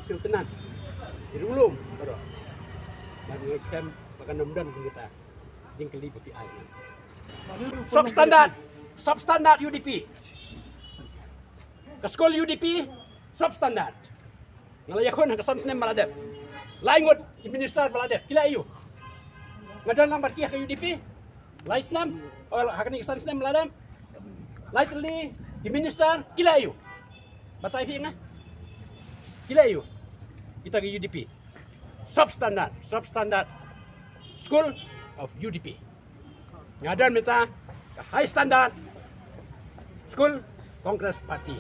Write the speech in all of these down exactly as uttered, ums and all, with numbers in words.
Shu tenan. Rilum baroh. Ban ngi skhem ba kan ym don kita jingkylli ba phi ai. Substandard, substandard U D P. Ka skul U D P, substandard. Nga la ïakhun ha ka san snem ba la dep. Lai ngut ki minister ba la dep, ki la ïa u. Nga don lang bad ki ha ka U D P. Lai snem, oh, ha kane ka san snem ba la dep. Lai tylli ki minister, ki la ïa u. Batai phi nga. Ki la ïa u. Kita ka U D P. Substandard, substandard school of U D P. Nga don mynta ka high standard school Congress Party.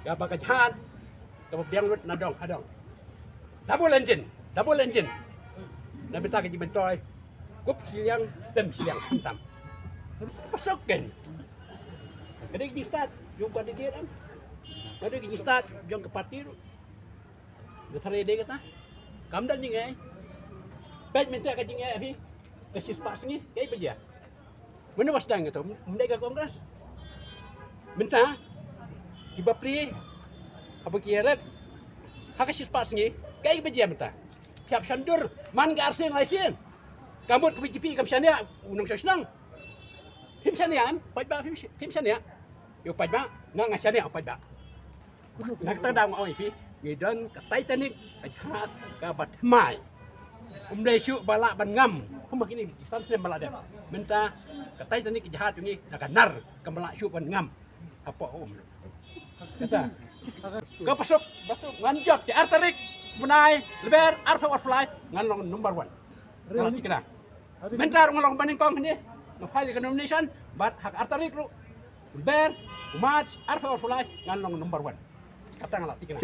Kaba ka jhat kaba biang lut na dong ha dong. Double engine, double engine. Na mynta ka jingmyntoi kup shiliang sem shiliang khamtam. Pasok ken. Ka dei ka jingstad jong ka candidate em. Ka dei ka jingstad jong ka party ruh. Nga tharai dei kata. Kam don jingeh. Peit mynta ka jingeh phi. Ka shispah sngi kaei ba jia? Mano ba sdang kato? Ym dei ka Congress. Mynta ki bapli haba ki ïarep ha ka shispah sngi kaei ba jia mynta? Phi hap shon dur man ka arsien laisien. Ka mut ka B J P kam shaniah u nongshong shnong. Phim shaniah em? Paidbah phim, phim shaniah? Ïa u paidbah, nga nga shaniah u paidbah. Na kata ka daw nga ong ïa phi, ngi don ka Titanic ka jahaj kaba thymmai. Ym dei shuh ba lah ban ngam. Kumba kine ki san snem ba la dep. Mynta ka Titanic ka jahaj jong ngi na ka nar, kam lah shuh ban ngam. Hapoh um. Kata. Ka pasuk, pasuk ngan jop te ar tarik bnai Lber arphew arphew lai ngan long number one. Nga la thikna. Mynta ruh nga long ba nyngkong hangne. Nga file ka nomination bad ha ka ar tarik ruh Lber, March arphew arphew lai ngan long number one. Kata nga la thikna.